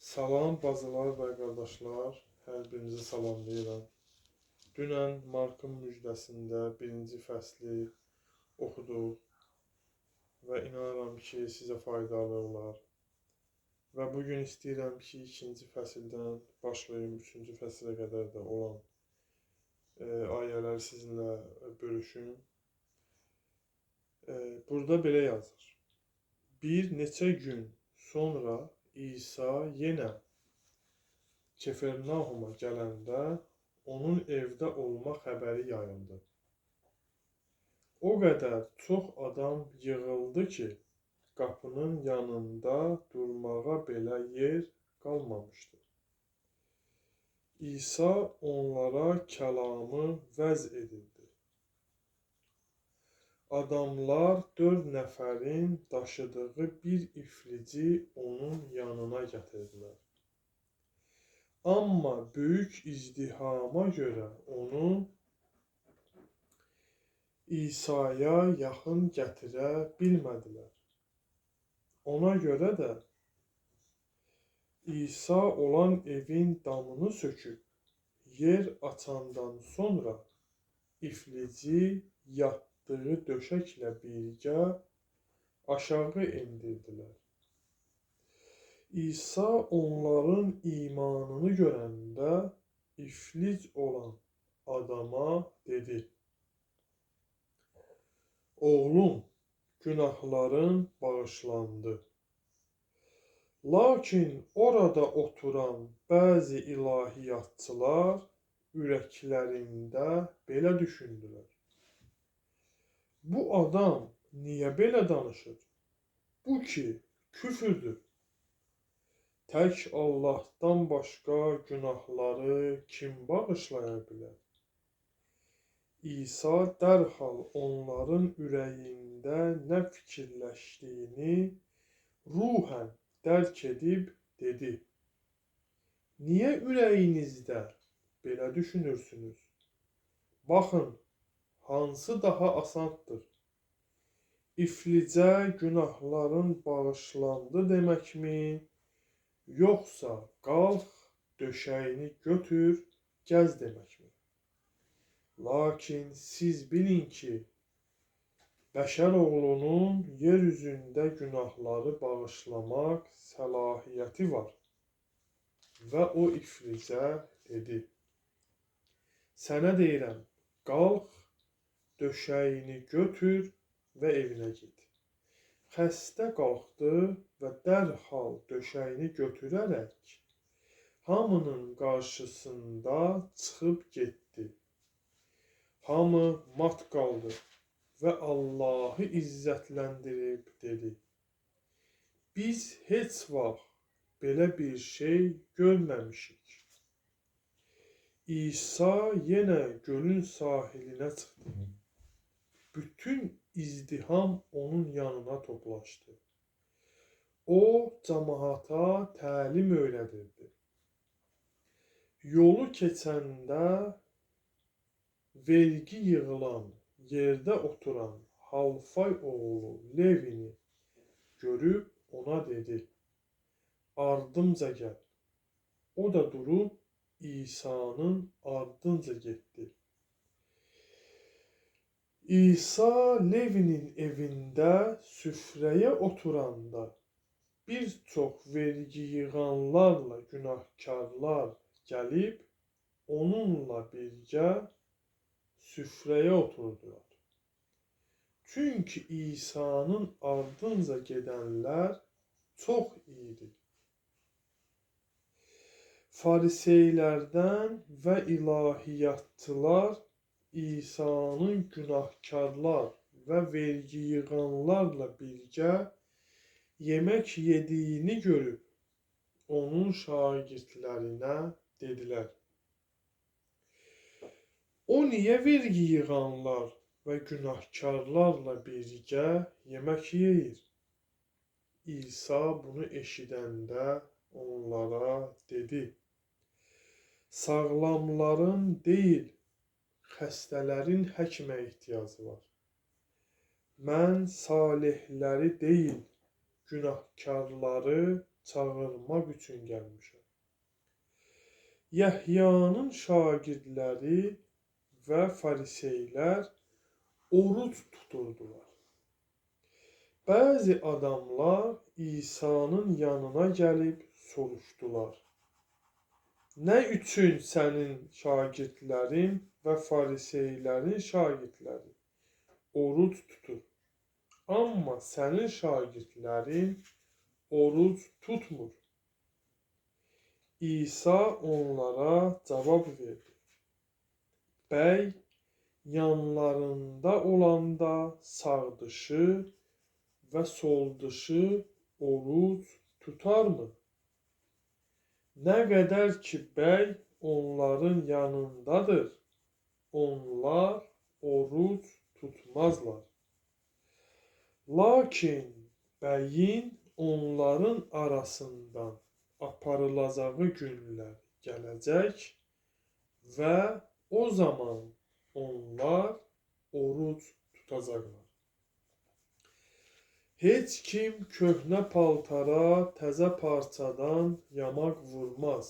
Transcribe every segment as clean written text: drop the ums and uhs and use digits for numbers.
Salam bacılar və qardaşlar, hər birinizi salamlayıram. Dünən Markın müjdəsində birinci fəsli oxuduq və inanıram ki, sizə faydalı olar. Və bugün istəyirəm ki, ikinci fəsildən başlayım, üçüncü fəsilə qədər də olan ayələri sizinlə bölüşüm. Burada belə yazır. Bir neçə gün sonra İsa yenə Kefernahuma gələndə onun evdə olma xəbəri yayıldı. O qədər çox adam yığıldı ki, qapının yanında durmağa belə yer qalmamışdı. İsa onlara kəlamı vəz edirdi. Adamlar 4 nəfərin daşıdığı bir iflici onun yanına gətirdilər. Amma böyük izdihama görə onu İsa'ya yaxın gətirə bilmədilər. Ona görə də İsa olan evin damını söküb yer açandan sonra iflici yatdığı döşəklə birgə aşağı endirdilər. İsa onların imanını görəndə iflic olan adama dedi: "Oğlum, günahların bağışlandı." Lakin orada oturan bəzi ilahiyyatçılar ürəklərində belə düşündülər: "Bu adam niyə belə danışır? Bu ki, küfürdür. Tək Allahdan başqa günahları kim bağışlaya bilər?" İsa dərhal onların ürəyində nə fikirləşdiyini ruhən dərk edib dedi: "Niyə ürəyinizdə belə düşünürsünüz? Baxın, hansı daha asandır? İflicə günahların bağışlandı deməkmi, yoxsa qalx, döşəyini götür, gəz deməkmi? Lakin siz bilin ki, bəşər oğlunun yer üzündə günahları bağışlamaq səlahiyyəti var." Və o iflicə dedi: "Sənə deyirəm, qalx, döşəyini götür və evinə get." Xəstə qalxdı və dərhal döşəyini götürərək hamının qarşısında çıxıb getdi. Hamı mat qaldı və Allahı izzətləndirib dedi: "Biz heç vaxt belə bir şey görməmişik." İsa yenə gölün sahilinə çıxdı. Bütün izdiham onun yanına toplaşdı. O, camaata təlim öyrədirdi. Yolu keçəndə vergi yığılan yerdə oturan Halfay oğlu Levini görüb ona dedi: "Ardımca gəl." O da durub İsa'nın ardınca getdi. İsa Levinin evində süfrəyə oturanda bir çox vergi yığanlarla günahkarlar gəlib onunla birgə süfrəyə oturdular. Çünki İsa'nın ardınca gedənlər çox idi. Fariseylərdən və ilahiyyatçılar İsa'nın günahkarlar və vergi yığanlarla birgə yemək yediyini görüb onun şagirdlərinə dedilər: "O niyə vergi yığanlar və günahkarlarla birgə yemək yeyir?" İsa bunu eşidəndə onlara dedi: "Sağlamların deyil, xəstələrin həkimə ehtiyacı var. Mən salihləri deyil, günahkarları çağırmaq üçün gəlmişəm. Yəhyanın şagirdləri və fariseylər oruc tuturdular. Bəzi adamlar İsa'nın yanına gəlib soruşdular: Nə üçün sənin şagirdlərin və fariseylərin şagirdləri oruc tutur, amma sənin şagirdlərin oruc tutmur? İsa onlara cavab verdi: Bəy yanlarında olanda sağdışı və soldışı oruc tutarmı? Nə qədər ki bəy onların yanındadır, onlar oruc tutmazlar. Lakin bəyin onların arasından aparılacağı günlər gələcək və o zaman onlar oruc tutacaqlar. Heç kim köhnə paltara təzə parçadan yamaq vurmaz.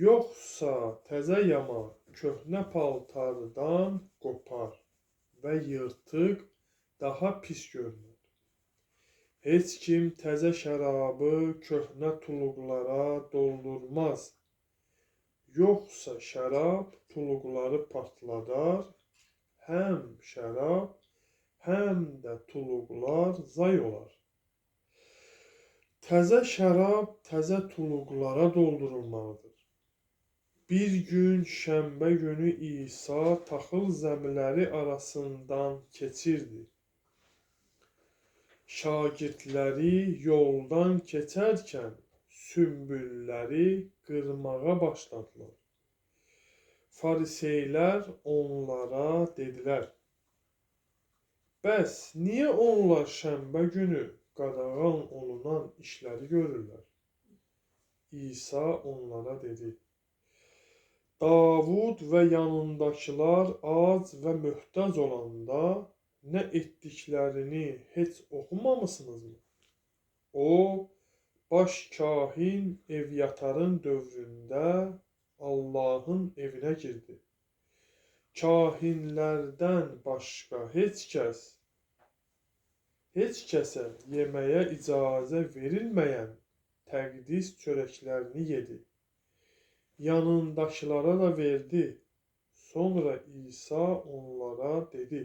Yoxsa təzə yamaq köhnə paltardan qopar və yırtıq daha pis görünər. Heç kim təzə şərabı köhnə tuluqlara doldurmaz. Yoxsa şərab tuluqları partladar, həm şərab, həm də tuluqlar zay olar. Təzə şərab təzə tuluqlara doldurulmalıdır. Bir gün şənbə günü İsa taxıl zəmiləri arasından keçirdi. Şagirdləri yoldan keçərkən sümbülləri qırmağa başladılar. Fariseylər onlara dedilər: Bəs niyə onlar şənbə günü qadağan olunan işləri görürlər? İsa onlara dedi: Davud və yanındakılar ac və möhtac olanda nə etdiklərini heç oxumamısınızmı? O, baş kahin Evyatarın dövründə Allahın evinə girdi. Kahinlərdən başqa heç kəsə yeməyə icazə verilməyən təqdis çörəklərini yedi. Yanındakılara da verdi. Sonra İsa onlara dedi: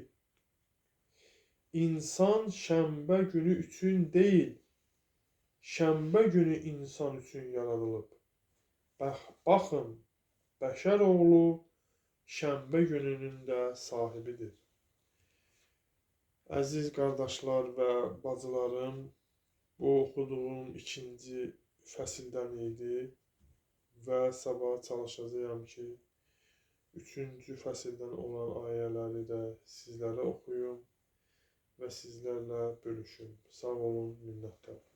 İnsan şənbə günü üçün deyil, şənbə günü insan üçün yaradılıb. Baxın, bəşər oğlu şənbə gününün də sahibidir. Əziz qardaşlar və bacılarım, bu oxuduğum ikinci fəsildən idi və sabah çalışacağam ki, üçüncü fəsildən olan ayələri də sizlərə oxuyum və sizlərlə bölüşüm. Sağ olun, minnətdaram.